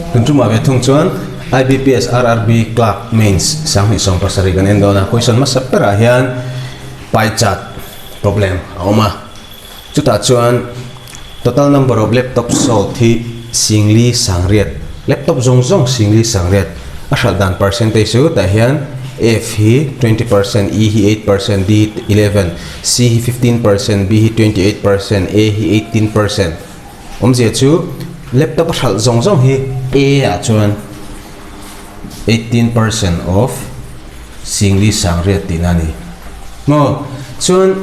Tun tumah ve thung chuan IBPS RRB Clerk Mains 2017 kan en dawn a, question hmasa berah hian pie chart problem a awm a, chutah chuan total number of laptop sold hi singli sangriat, laptop zawng zawng singli sangriat a hralh dan percentage chu tah hian F hi 20%, E hi 8%, D hi 11, C hi 15%, B hi 28%, A hi 18%. Awmzia chu laptop a hralh zawng zawng hi A ah chuan 18% of singli sangriat tihna a ni. Maw? Chuan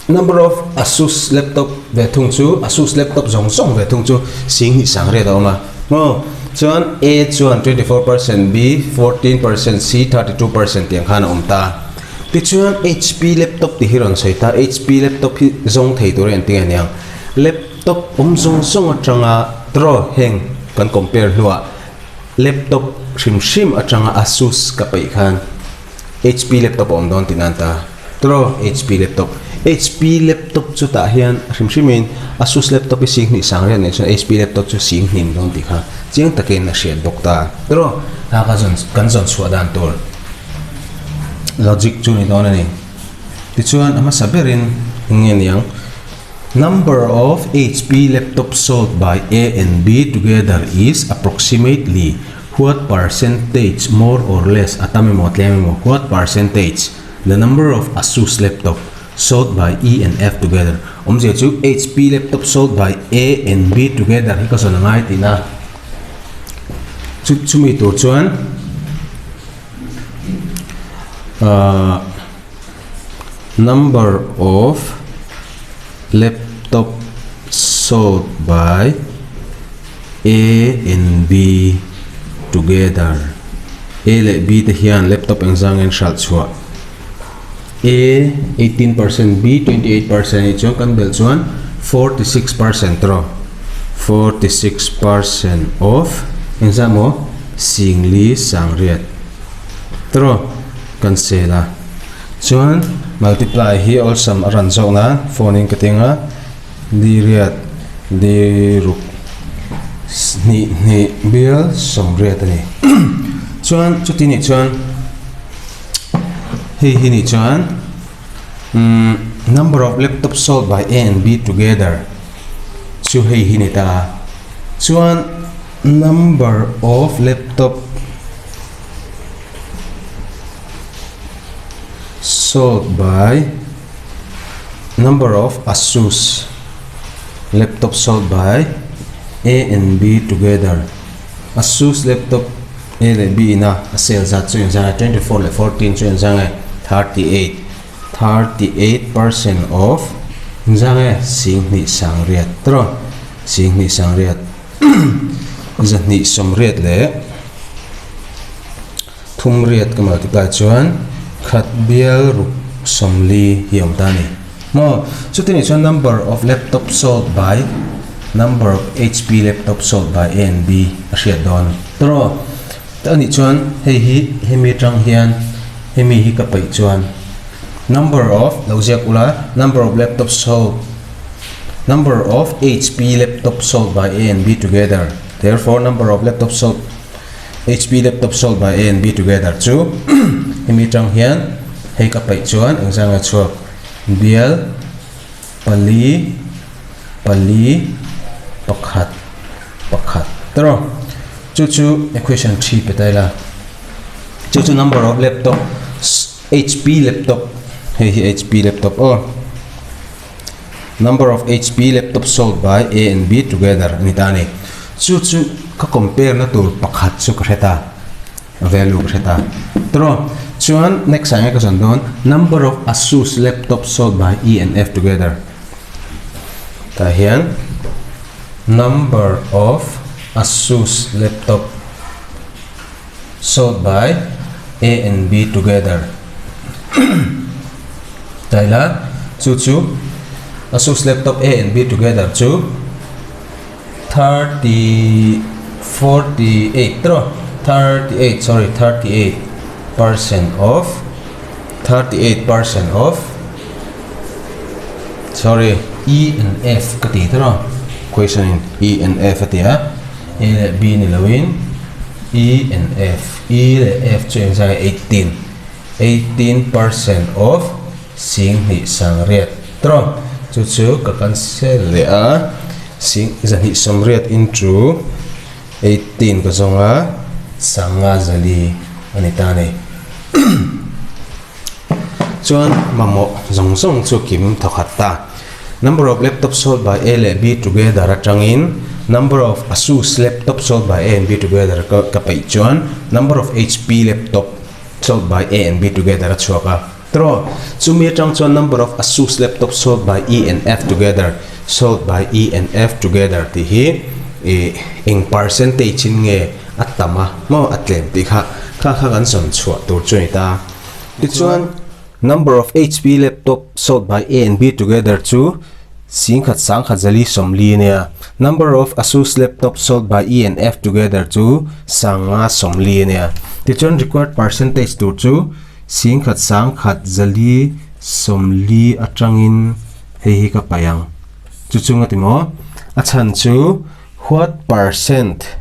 number of Asus laptop ve thung chu Asus laptop zawng zawng ve thung chu singhnih sangriat a awm a. Maw? Chuan A chuan 24%, B 14%, C 32% tiang khan a awm ta. Tichuan HP laptop tih hi rawn sawi ta, HP laptop hi zawng thei tur a entir a niang. Laptop awm zawng zawng atanga draw heng kan compare hnuah laptop hrim hrim atanga Asus ka peih khan HP laptop a awm dawn tih nan ta draw HP laptop HP laptop chu tah hian hrim hrimin Asus laptop hi sing hnih sang riat nei chuan HP laptop chu sing hnin dawn tih kha chiang takin a hriat bawk ta draw ta ka zawn kan zawn chhuah dan tur logic chu ni dawn a ni tichuan a hmasa berin eng nge niang. Number of HP laptop sold by A and B together is approximately what percentage more or less a tam emaw tlem emaw what percentage the number of Asus laptop sold by E and F together awmzia chu HP laptop sold by A and B together hi ka zawn a ngai tihna chu chumi tur chuan ahh Number of laptop sold by A and B together A leh B te hian laptop engzang in hralh chhuah A 18% B 28% anih chuan kan belh chuan 46% tawh 46% of engzah maw singli sangriat tawh kan sel a. Chuan multiply hi awlsam a ran zawk nan phone in ka teng a, di riat di ruk hnih hnih bial sawm riat a ni. Chuan chuti nih chuan hei hi nih chuan umm number of laptop sold by A and B together chu hei hi ni ta a. Chuan number of laptop Sold by number of Asus laptop sold by A and B together Asus laptop A leh B ina a sale zat chu inzang e 24 leh 14 chu inzang e 38 38% of inzang e singhnih sangriat tawh singhnih sangriat zahnih sawmriat leh Thum riat ka multiply chuan khat bial ruk sawmli hi a awm ta a ni. Maw? Chuti nih chuan number of laptop sold by number of HP laptop sold by A and B a hriat dawn. Tawh a nih chuan hei hi hemi atang hian hemi hi ka peih chuan number of lo ziak ula number of laptop sold number of HP laptop sold by A and B together therefore number of laptop sold HP laptop sold by A and B together chu hemi tang hian hei ka peih chuan engzang nge chhuak bial pali pali pakhat pakhat tawh chu chu equation 3 pe ta ila chu chu number of laptop HP laptop hei hi HP laptop aw Number of HP laptop sold by A and B together a ni ta a ni. Chu chu ka compare na tur pakhat chu ka hre ta, value ka hre ta. Tawh chuan next ah nge ka zawn dawn number of Asus laptop sold by E and F together. Tah hian number of Asus laptop sold by A and B together taila chu chu Asus laptop A and B together chu 30 48 tawh 38 sorry 38% of 38% of sorry E and F ka ti tawh question in E and F a ti a. A leh B ni loin E and F, E leh F chu engzah nge 18, 18 percent of 20 sangriat tawh chu chu ka cancel leh a, sing 280 into 18 ka zawng a, sanga zali a ni ta a ni. Chuan mamawh zawng zawng chu kim thawkhat ta. Number of laptop sold by A leh B together atangin number of Asus laptop sold by A and B together ka ka peih chuan number of HP laptop sold by A and B together a chhuak a. Tawh chumi atang chuan number of Asus laptop sold by E and F together sold by E and F together tih hi ih eng percentage in nge a tam a maw a tlem tih kha kha kha kan zawn chhuah tur chu a ni ta. Tichuan, number of HP laptop sold by A and B together chu 10,000 sangkhat zali 40 a nia. Number of Asus laptop sold by E and F together chu 540 a nia. Tichuan, required percentage tur chu 10,000 sangkhat zali 40 atangin hei hi ka paih ang. Chu chunga ti maw? A chhan chu. What percent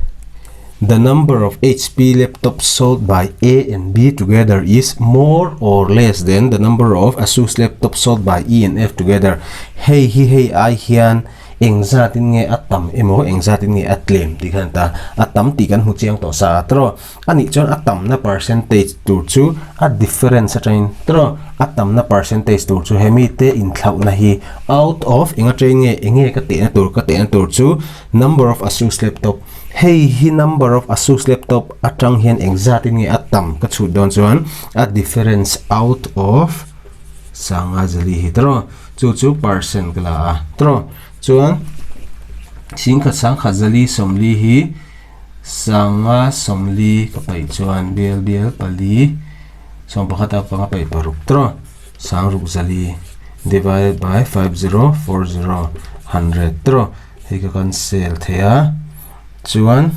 the number of HP laptops sold by A and B together is more or less than the number of Asus laptops sold by E and F together? Hei hi hei ai hian engzatin nge a tam emaw engzatin nge a tlem tih khan ta a tam tih kan hmu chiang tawh sa a tawh a nih chuan a tamna percentage tur chu a difference atangin tawh a tamna percentage tur chu hemi te inthlauhna hi Out of eng atang nge eng nge ka tehna tur ka tehna tur chu number of Asus laptop hei hi number of Asus laptop atang hian eng zat in nge a tam ka chhut dawn chuan a difference out of sanga zali hi tawh chu chu percent ka la a tawh chuan 10 sangkhat zali 40 hi sanga 40 ka paih chuan bial bial pali 11 a panga paih paruk tawh. Sangruk zali divided by 5040 100 tawh hei ka kan sel thei a chuan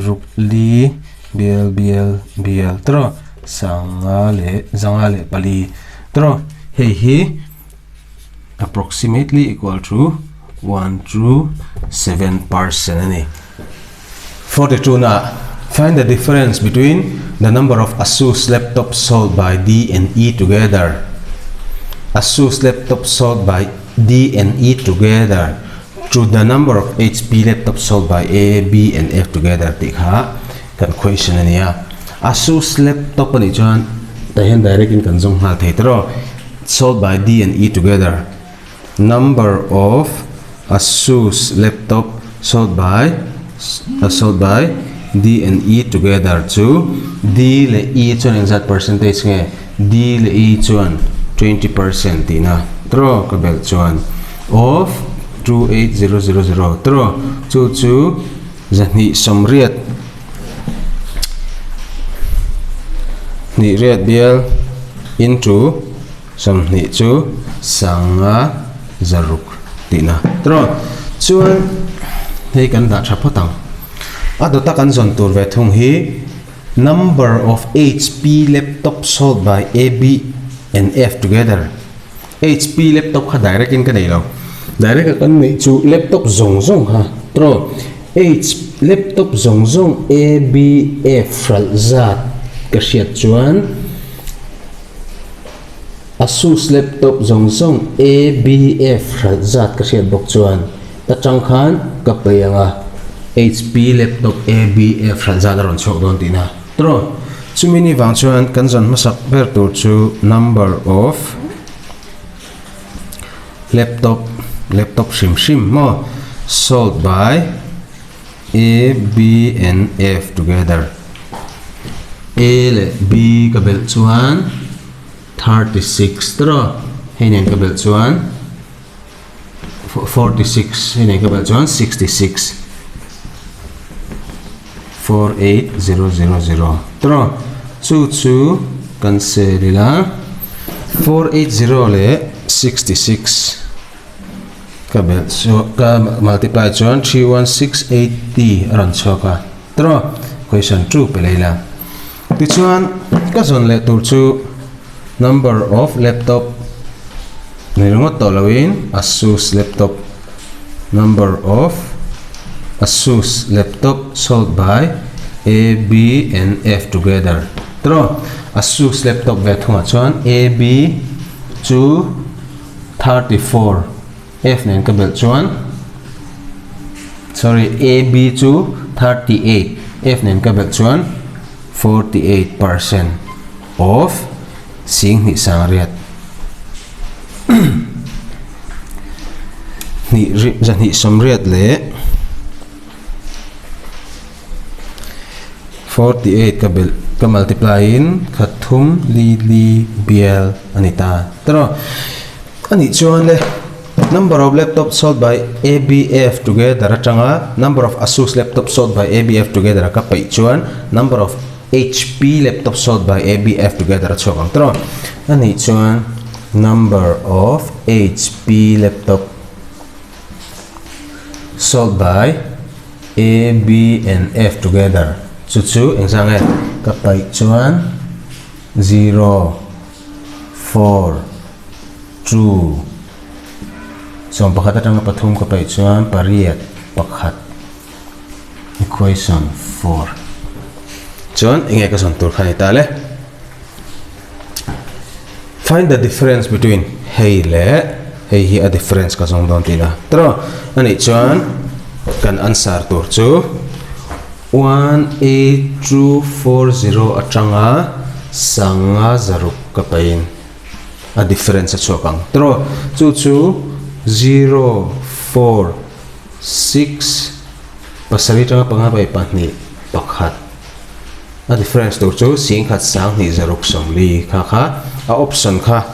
ruk li bial bial bial tawh sanga leh zanga leh pali tawh hei hi approximately equal to 1 to 7 percent a ni. 42 na Find the difference between the number of Asus laptops sold by D and E together. Asus laptops sold by D and E together to the number of HP laptops sold by A, B and F together tih kha kan question a nia. Asus laptop a nih chuan tah hian direct in kan zawng nghal thei tawh. Sold by D and E together. Number of Asus laptop sold by sold by D and E together chu D leh E chuan engzat percentage nge D leh E chuan 20% tihna tawh ka belh chuan of 28000 tawh chu chu 280 hnih riat bial into 20 chu sanga zaruk tihna tawh chuan hei kan dah tha phawt ang a dawta kan zawn tur ve thung hi number of HP laptop sold by A B and F together HP laptop kha direct in ka nei lo direct a kan neih chu laptop zawng zawng kha tawh H laptop zawng zawng A B F hralh zat ka hriat chuan. Asus laptop zawng zawng ABF hralh zat ka hriat bawk chuan ta tang khan ka pei ang a, HP laptop ABF hralh zat a rawn chhuak dawn tihna tawh. Chumi ni vang chuan kan zawn hmasak ber tur chu number of laptop laptop hrim hrim maw sold by A, B and F together. A leh B ka belh chuan 36 tawh hei nen ka belh chuan 46 hei nen ka belh chuan 66 48000 tawh chu chu kan sel ila 480 leh 66 Ka belh chu ka multiply chuan 31680 a rawn chhuak a tawh question 2 pe lei la tichuan ka zawn leh tur chu number of laptop ni ringawt tawh loin asus laptop number of. Asus laptop sold by A, B and F together tawh Asus laptop ve thungah chuan A, B chu 34 F nen ka belh chuan sorry A, B chu 38 F nen ka belh chuan 48 percent of 10 sangriat hnih ri zahnih sawmriat leh 48 ka belh ka multiply in khat thum li li bial a ni ta tawh a nih chuan le number of laptop sold by A_B_F together atanga number of Asus laptop sold by A_B_F together a ka peih chuan number of HP laptop sold by A_B_F together a chhuak ang tawh a nih chuan number of HP laptop sold by A, B and F together chu chu engzah nge ka paih chuan zero four two 11 atanga pathum ka paih chuan pariat pakhat. Equation 4 Chuan enge ka zawn tur kha ni ta le. Find the difference between hei leh hei hi a difference ka zawng dawn tihna. Tawh anih chuan kan answer tur chu 18240 atanga sanga zaruk ka pain a difference a chhuak ang. Tawh chu chu 0 4 6 pasarih atanga panga bai pahnih pakhat a difference tur chu 10 sang hnih zaruk 40 kha kha a option kha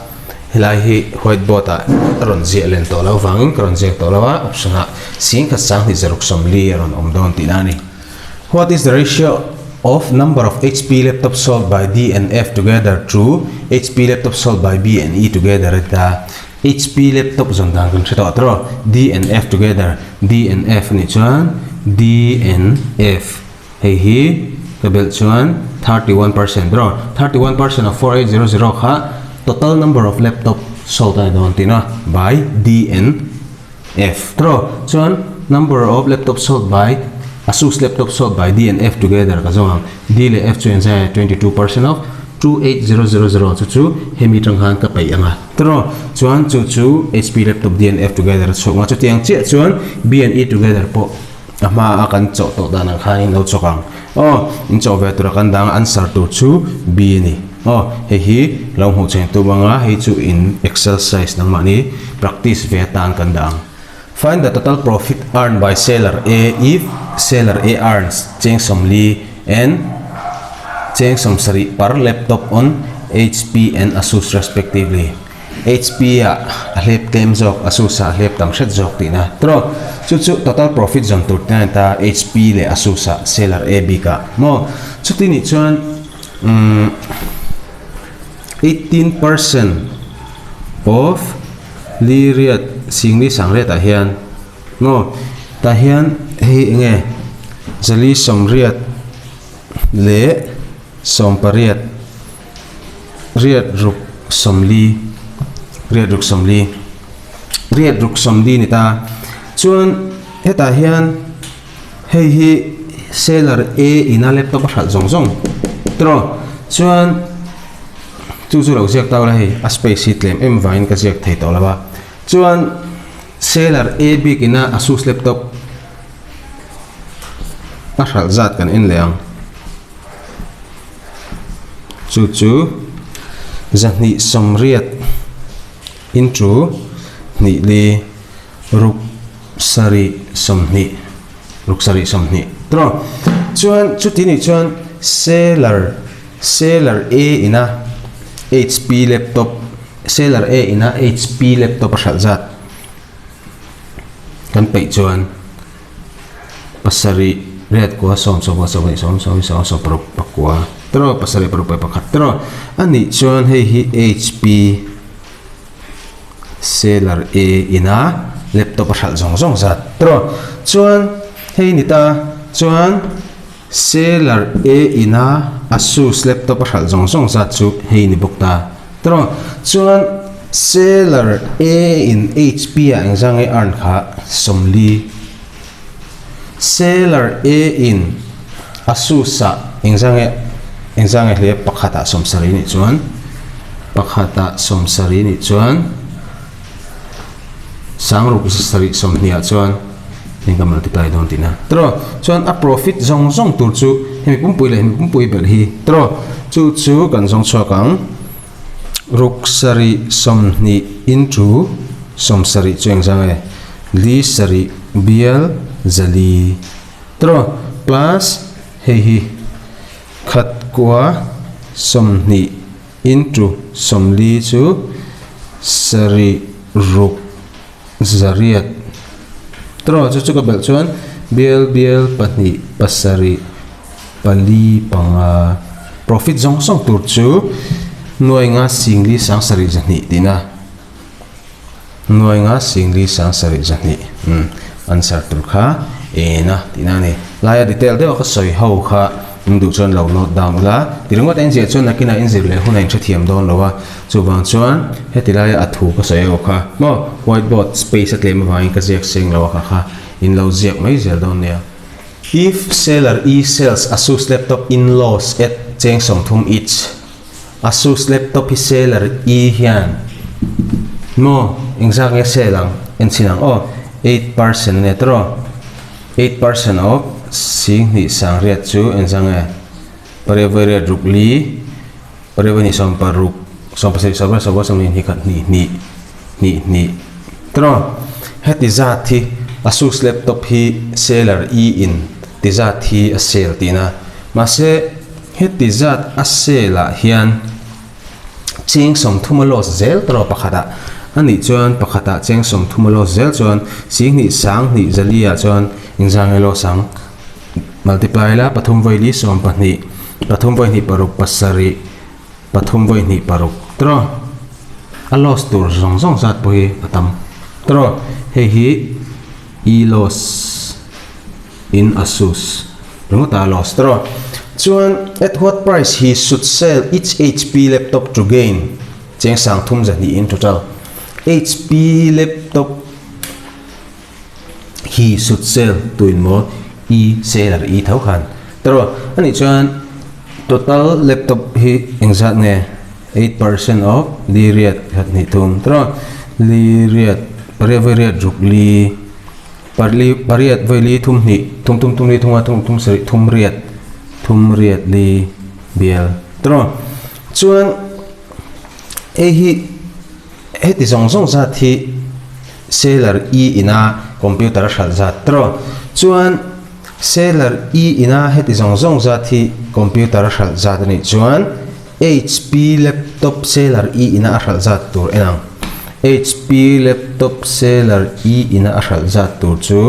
helai hi white board ah a rawn ziah len tawh loh vangin ka rawn ziak tawh lo a option ah 10 sang hnih zaruk 40 a rawn awm dawn tihna a ni. What is the ratio of number of HP laptop sold by D and F together to HP laptop sold by B and E together a ti ta. HP laptop zawn dan kan hre tawh tawh D and F together D and F anih chuan D and F hei hi ka belh chuan 31% bro 31% of 4800 kha total number of laptop sold a ni dawn tihna by D and F tawh chuan number of laptop sold by Asus laptop sold by D and F together ka zawng ang D leh F chu engzai 22% of 28000 chu chu hemi tang khan ka peih ang a. Tawh chuan chu chu HP laptop D and F together a chhuak ang a, chutiang chiah chuan B and E together pawh a hma a kan chawh tawh dan ang khan in lo chawk ang. Aw, in chawh ve tura kan dang answer tur chu B a ni. Aw, hei hi lo hmuh cheng tum ang a, hei chu in excel size nangmahni practice ve atan kan dah ang. Find the total profit earned by seller A if seller A earns cheng 40 and cheng 70 per laptop on HP and Asus respectively. HP ah a hlep tlem zawk, Asus ah a hlep tam hret zawk tihna. Tawh, chu chu total profit zawn tur te a ni ta HP leh Asus ah seller A bik ah maw? Chuti nih chuan umm 18% of li riat singli sang riatah hian maw tah hian hei eng nge zali sawmriat leh sawmpariat riat ruk sawmli riat ruk sawmli riat ruk sawmli ni ta chuan hetah hian hei hi seller A ina laptop a hralh zawng zawng tawh chuan. Chu chu lo ziak tau la hei a space hi tlem em vangin ka ziak thei tawh lo a. Chuan seller A bik ina Asus laptop a hralh zat kan en leh ang. Chu chu zahnih sawmriat into hnih li ruk sarih 20 ruk sarih 20 tawh. Chuan chuti nih chuan seller Seller A ina HP laptop Seller A ina HP laptop a hralh zat kan peih chuan pasarih riat kua sawm sawm sawm sawm sawm sawm sawm paruk pakua tawh pasarih paruk pahnih pakhat tawh a nih chuan hei hi HP Seller A ina laptop a hralh zawng zawng zat tawh chuan hei ni ta chuan. Seller A ina Asus laptop a hralh zawng zawng zat chu hei ni bawk ta. Tawh chuan Seller A in HP ah engzah nge earn kha 40. Seller A in Asus ah engzange engzange hle pakhatah sawmsarih nih chuan pakhatah sawmsarih nih chuan sangruk sarih sawmhnih ah chuan heng ka multiply dawn tihna tiraw chuan a profit zawng zawng tur chu hemi pumpui leh hemi pumpui belh hi tiraw chu chu kan zawng chhuak ang ruk sarih sawmhnih into sawmsarih chu engzange li sarih bial zali. Tiraw plus hei hi khat kua 20 into 40 chu sarih ruk zariat tiraw chu chu ka belh chuan bial bial pahnih pasarih pali panga profit zawng zawng tur chu nuai nga singli sang sarih zahnih tihna. Nuai nga singli sang sarih zahnih umm answer tur kha en a tihna a ni. Laia detail deuh a ka sawi ho kha in duh chuan lo note down ula. Ti ringawt a inzir chuan nakinah inzir leh hunah inhrethiam dawn lo a. Chuvang chuan heti laia a thu ka sawi ho kha maw whiteboard space a tlem avangin ka ziak seng lo a kha kha in lo ziak mai zel dawn nia. If seller e sells Asus laptop in loss at cheng 30 each. Asus laptop hi seller i hian maw engzak nge sell ang en chhin ang aw 8% a nia tawh aw 8% of 20 sangriat chu engzak nge pariat vawi riat ruk li pariat vawi hnih 16 17 sawmriat sawmriat sawmhnih hnih khat hnih hnih hnih hnih tawh aw heti zat hi Asus laptop hi seller i in ti zat hi a sell tihna mahse. Heti zat a sale ah hian cheng 30 a loss zel tawh pakhatah a nih chuan pakhatah cheng 30 a loss zel chuan 20 sang hnih zali ah chuan engzang nge loss ang multiply la pathum vawi li 12 pathum vawi hnih paruk pasarih pathum vawi hnih paruk tawh a loss tur zawng zawng zat pawh hi a tam tawh hei hi e loss. In Asus ringawt a loss tawh. Chuan at what price he should sell each HP laptop to gain cheng 30 zahnih in total. HP laptop he should sell tuin maw e seller e tho khan tawh. Anih chuan total laptop hi engzat nge 8% of li riat khat hnih thum tawh. Li riat pariat vawi riat ruk li. Parli pariat vawi li thum hnih thum thum thum li thum nga thum thum sarih thum riat thum riat li bial tawh chuan hei hi heti zawng zawng zat hi seller e ina computer a hralh zat tawh chuan seller e ina heti zawng zawng zat hi computer a hralh zat a nih chuan. HP laptop seller i ina a hralh zat tur en ang. HP laptop seller i ina a hralh zat tur chu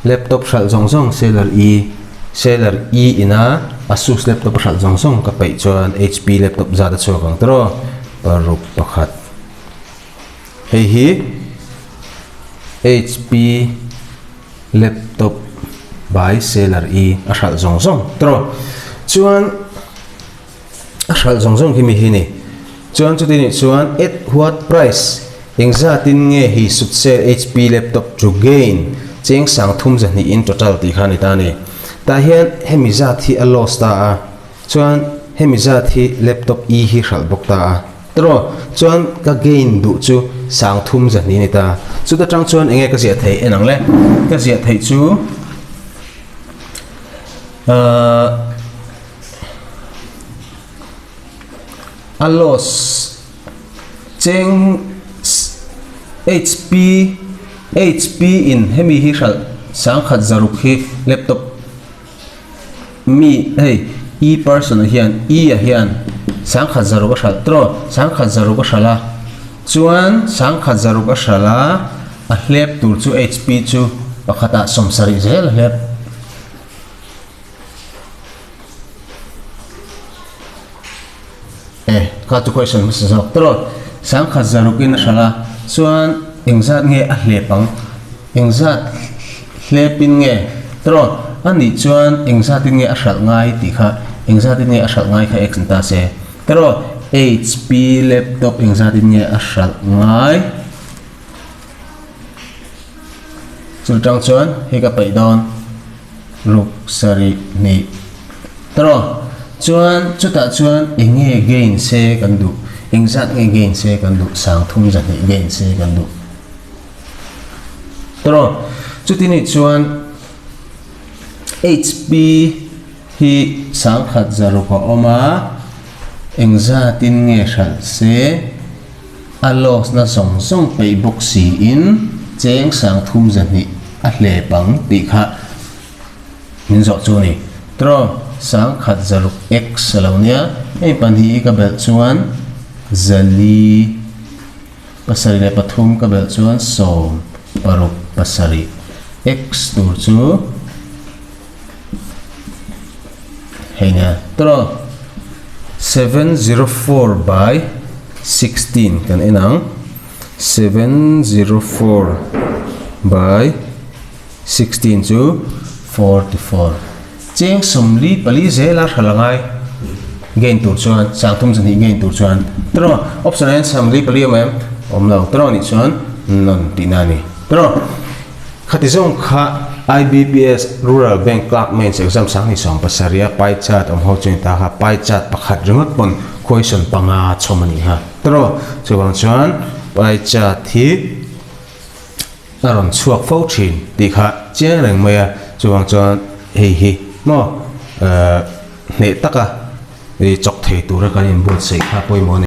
laptop hralh zawng zawng seller i seller i ina Asus laptop a hralh zawng zawng ka peih chuan HP laptop zat a chhuak ang tawh paruk pakhat. Hei hi HP laptop by seller i a hralh zawng zawng tawh chuan a hralh zawng zawng khi mi hi ni chuan chuti nih chuan at what price engzatin nge he should sell HP laptop to gain cheng 30 zahnih in total tih kha a ni ta a ni tah hian hemi zat hi a loss ta a chuan hemi zat hi laptop i hi hralh bawk ta a. Tiraw chuan ka gain duh chu 30 zahnih a ni ta. Chuta tang chuan enge ka ziah theih en ang le. Ka ziah theih chu ahh a loss cheng HP HP in hemi hi hralh 1000 zaruk hi laptop Mi hei E person ah hian E ah hian 1000 zaruk a hralh tawh 1000 zaruk a hralh a chuan 1000 zaruk a hralh a a hlep tur chu HP chu pakhatah 70 zel a hlep. E kha chu question hmasa zawk tawh 1000 zarukin a hralh a chuan engzat nge a hlep ang engzat hlepin nge tawh a nih chuan engzatin nge a hralh ngai tih kha engzatin nge a hralh ngai kha x ni ta se tawh HP laptop engzatin nge a hralh ngai. Chu tang chuan hei ka paih dawn ruk sarih hnih tawh chuan chutah chuan eng nge gain se kan duh engzat nge gain se kan duh sangthum zahnih gain se kan duh tawh chuti nih chuan HP hi sangkhat zaruk a awm a engzatin nge hralh se. A loss na zawng zawng peih bawk siin cheng sang thum 200 a hlep ang tih kha min zawh chu a ni. Tro 1000 600 x a lo nia, hei pahnih hi ka belh chuan zali pasarih leh pathum ka belh chuan sawm paruk pasarih x tur chu Hei nia tawh 704 by 16 kan en ang 704 by 16 chu 44 cheng sawmli pali zela hral angai gain tur chuan 30 zahnih gain tur chuan tawh option ah hian sawmli pali awm em awm lo tawh nih chuan non tihna a ni tawh. Khati zawng kha IBPS Rural Bank Clerk Mains Exam 2017 a pie chart awm ho chu ni ta kha, pie chart pakhat ringawt pawn question panga chhawm a nih kha. Tawh chuvang chuan pie chart hi a rawn chhuak fo thin tih kha chiang reng mai a, chuvang chuan hei hi maw hneh taka chawk thei tura kan inbuatsaih kha pawimawh a ni.